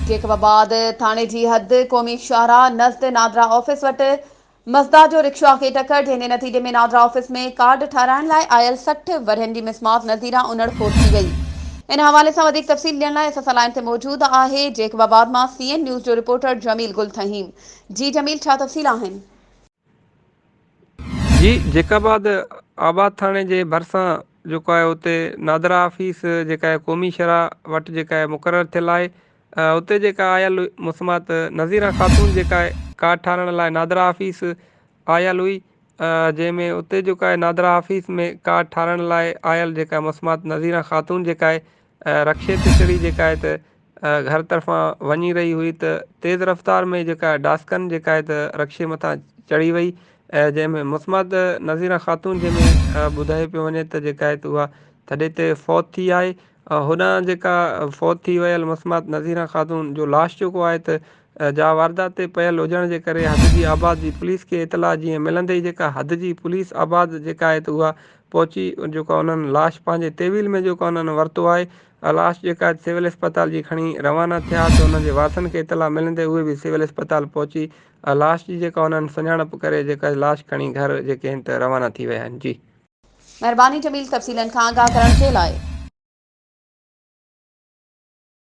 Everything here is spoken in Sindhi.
جيڪب آباد ٿاڻي جي حد قومي شاهراهه نزد نادرا آفيس وٽ مزدا جو رڪشا کي ٽڪر جنهن جي نتيجي ۾ نادرا آفيس ۾ ڪارڊ ٺاهرائڻ لاء آيل 60 ورهين جي مسمات نذيره انڙ فوت ٿي وئي. ان حوالي سان وڌيڪ تفصيل ڏيڻ لاء اسان سان لائين تي موجود آهي جيڪب آباد مان سي اين نيوز جو رپورٽر جميل گل ٿهيم. جي جميل ڇا تفصيل آهن؟ جي جيڪب آباد آباد ٿاڻي جي ڀرسان جيڪو آهي اتي نادرا آفيس جيڪا آهي قومي شرح وٽ جيڪا آهي مقرر ٿيل آهي اتي جيڪا آيل مسمات نظيره خاتون جيڪا ڪارڊ ٺاهرائڻ لاء نادرا آفيس آيل هئي جنهن ۾ اتي جيڪا آهي نادرا آفيس ۾ ڪارڊ ٺاهرائڻ لاء آيل جيڪا مسمات نظيره خاتون جيڪا آهي رڪشي تي چڙهي جيڪا آهي ته گهر طرفان وڃي رهي هئي ته تيز رفتار ۾ جيڪا ڊاسڪن جيڪا آهي ته رڪشي مٿان چڙهي وئي جنهن ۾ مسمات نظيره خاتون جنهن ۾ ٻڌايو پيو وڃي ته جيڪا آهي ته اها ٿڏي تي فوت ٿي آهي هوڏانهن جيڪا فوت ٿي ويل مسمات نظيره خاتون جو لاش جيڪو آهي ته جا واردات تي پيل هجڻ جي ڪري حد جي آباد جي پوليس کي اطلاع جيئن ملندي ئي جيڪا حد جي پوليس آباد جيڪا آهي ته اها پهچي جيڪو انهن لاش پنهنجي تحويل ۾ جيڪو انهن ورتو آهي لاش جيڪا سول اسپتال جي کڻي روانا ٿيا ته انهن جي وارثن کي اطلاع ملندي اهي به سول اسپتال پهچي لاش جي جيڪا انهن سڃاڻپ ڪري جيڪا لاش کڻي گهر جيڪي آهن ته روانا ٿي ويا آهن جي. مهرباني جميل تفصيلن کان آگاهه ڪرڻ جي لاء.